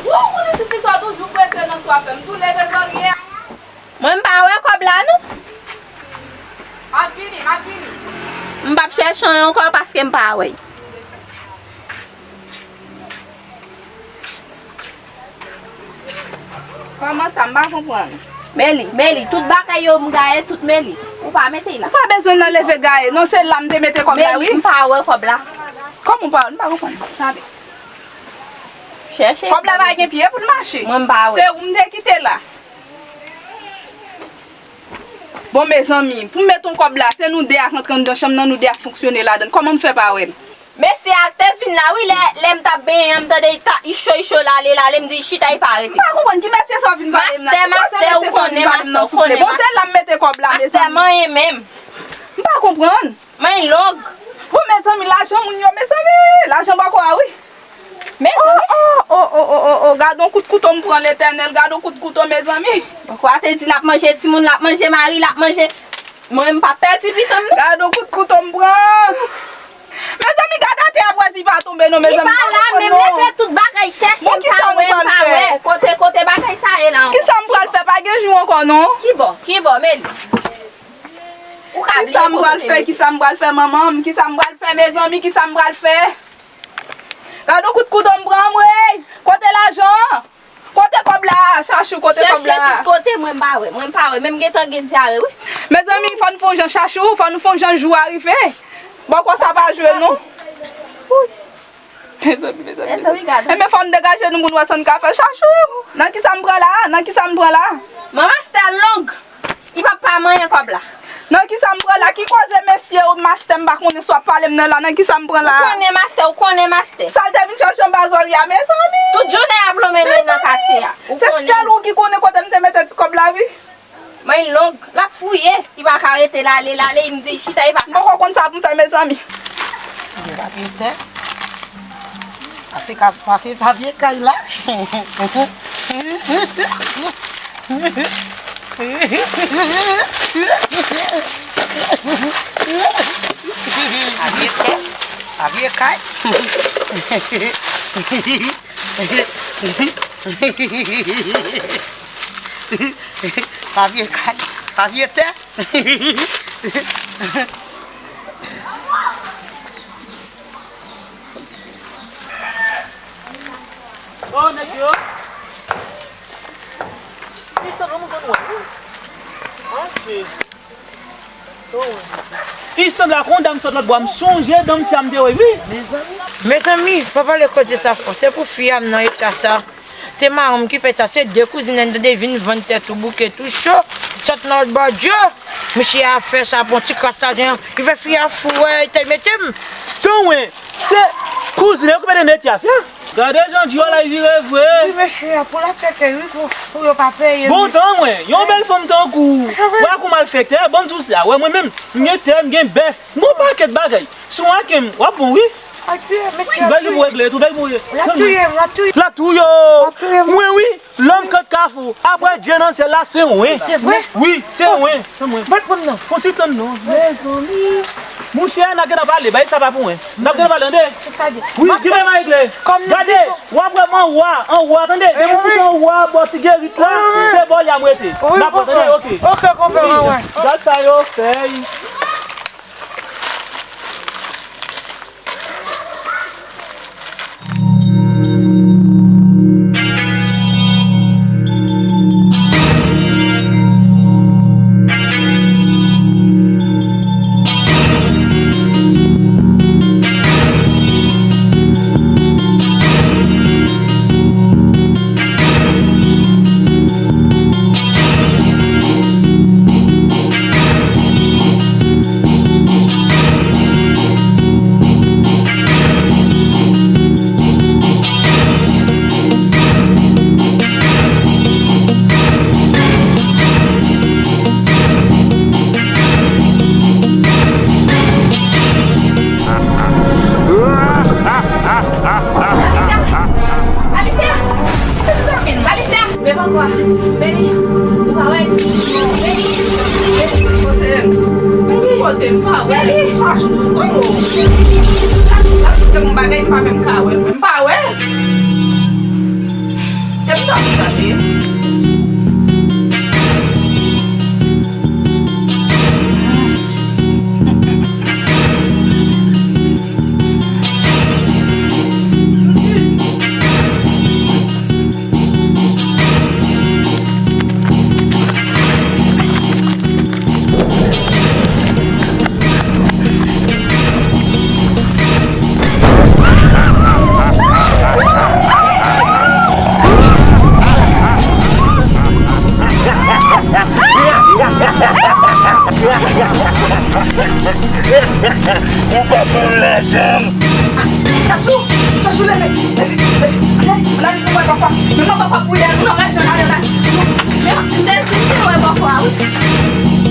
Ou konnen ti fi sa toujou prese nan swa fè m tou leve zòrye a. Mwen m pa wè kòb la non. M ap vini, m ap vini. M p ap chèche anyen ankò paske m pa wè. Kòman sa? M pa konprann. Meli, Meli, tout bagay yo m gaye, tout Meli. Ou pa mete la. Ou pa bezwen nan leve gaye. Non, se la m te mete kòb la wi. Meli, m pa wè kòb la. Kòman ou pa wè? M pa konprann. Tande. Chèche. Kòb la pa gen pye pou l mache. Mwen m pa wè. Se ou m te kite la. Bon, mezanmi, pou m met yon kòb la, se nou de a k antre anndan chanm nan, nou de a k fonksyone ladan l. Kòman m fè pa wè l? Mesye a te vin la, wi, lè, lè m t ap benyen an, m tande li ta, li cho, li cho, l ale, l ale, m di l chita, li pa rete. M pa konprann, ki mesye sa w vin pale m nan? Mastè, mastè, ou konnen, mastè, ou konnen, mastè. Bon, se la m mete kòb la, mezanmi. Mastè, manyen menm. M pa konprann. Manyen long. Bon, mezanmi, lajan moun yo, mezanmi, lajan bòkò a, wi. Mezanmi. Oh, oh, oh, oh, oh, oh, oh, gad on kout kouto m pran, Letènèl, gad on kout kouto, mezanmi. Bòkò a te di l ap manje timoun, l ap manje mari, l ap manje. Mwen, m p ap pèdi pitit mwen, non. Gad on kout kouto m pran. Mezanmi, gad atè a, pwèzi pa tonbe, non, mezanmi. Li pa la, men m leve tout bagay chèche, m pa wè, m pa wè. Kote, kote bagay sa ye la ankò? Kisa m pral fè? Pa gen jou ankò, non. Ki bò? Ki bò, Meli? Ou ka bliye kote m te mete. Kisa m pral fè? Kisa m pral fè, manman m? Kisa m pral fè, mezanmi? Kisa m pral fè? Gad on kout kouto m pran, mwen. Kote lajan an? Kote kòb la? Chachou, kote kòb la? Chèche tout kote, mwen m pa wè. Mwen m pa wè. Men m gentan gen dyare, wi. Mezanmi, fò n fè yon jan, Chachou, fò n fè yon jan jou a rive. Bòkò sa pa jwe, non. Mezanmi, mezanmi, mezanmi. Enben, fò n degaje nou pou n wè sa n ka fè. Chachou, nan kisa m pran la? Nan kisa m pran la? Manman, mastè long. Li p ap pa manyen kòb la. Nan kisa m pran la? Ki koze mesye ou mastè m pa konnen sa w ap pale m nan la? Nan kisa m pran la? Ou konnen mastè, ou konnen mastè. Sa l te vin chèche anba zòrye a, mezanmi. Tout jounen y ap lonmen nou nan katye a. Ou konnen. Se sèl ou ki konnen kote m te mete ti kòb la, wi. Men long, l ap fouye, li pa ka rete, l ale, l ale, li m di l chita, li pa ka. M poko konn sa pou m fè, mezanmi. Gen papye tè. Sa se ka papye, papye kay la. Papye tè, papye kay. Papye kay, papye tè. Oh, nèg yo. Ki sanble yon moun konn wè, wi. An, Jezi. Oh, wi. Li sanble ak yon dam sot lòt bò a. M sonje dan m si a m te wè, wi. Mezanmi, pa pale koze sa fò. Se pou fi a m nan eta sa. Se madanm ki fè sa, se de kouzin an tande vin vann tèt ou bouke tou cho, sot nan lòt bò dyo. Mesye a fè sa pou yon ti kras lajan, li fè fi a fou, wè, te mete m. Tanwen, se kouzin an ki mete Netyasya. Gade jan dyo a la vire vre. Wi, mesye a pou la tèt, wi, pou, pou yo pa peye. Bon, tanwen, yon bèl fanm tankou w, w a kou malfektè, bon, m di w sa, wè, mwen menm, m gen tè, m gen bèf, m gen yon pakèt bagay. Si w ake m, w ap bon, wi. Bèl li pou regle tou, bèl li pou regle. L ap touye m, l ap touye m. L ap touye w. L ap touye m. Mwen, wi, lòm kant kafou, apre Dye nan syèl la, se mwen. Se vre? Wi, se mwen, se mwen. Bat pou m non. Fon ti tann non. Mezanmi. Mouche, n ap gentan pale, bay sa pa pou mwen. N ap gentan pale, tande. Wi, ki bagay regle. Gade, w ap wè m anwo a, anwo a, tande. Depi w koute anwo a, bò ti gerit la, se bò li a m rete. N ap wè, tande, oke. Oke, konpè, mwen wè. Gad sa yo fè. Kote m pa wè li. Chachou. Kote m bagay m pa menm ka wè. M pa wè. Te m tande. Ou pa ban m lajan m. Chachou, Chachou, leve, leve, leve. Lè, lè, lè, lè, papa. Men mwen papa pou lè, non, rejyon la, lè, lè. Men, m te di, se wè papa, wi.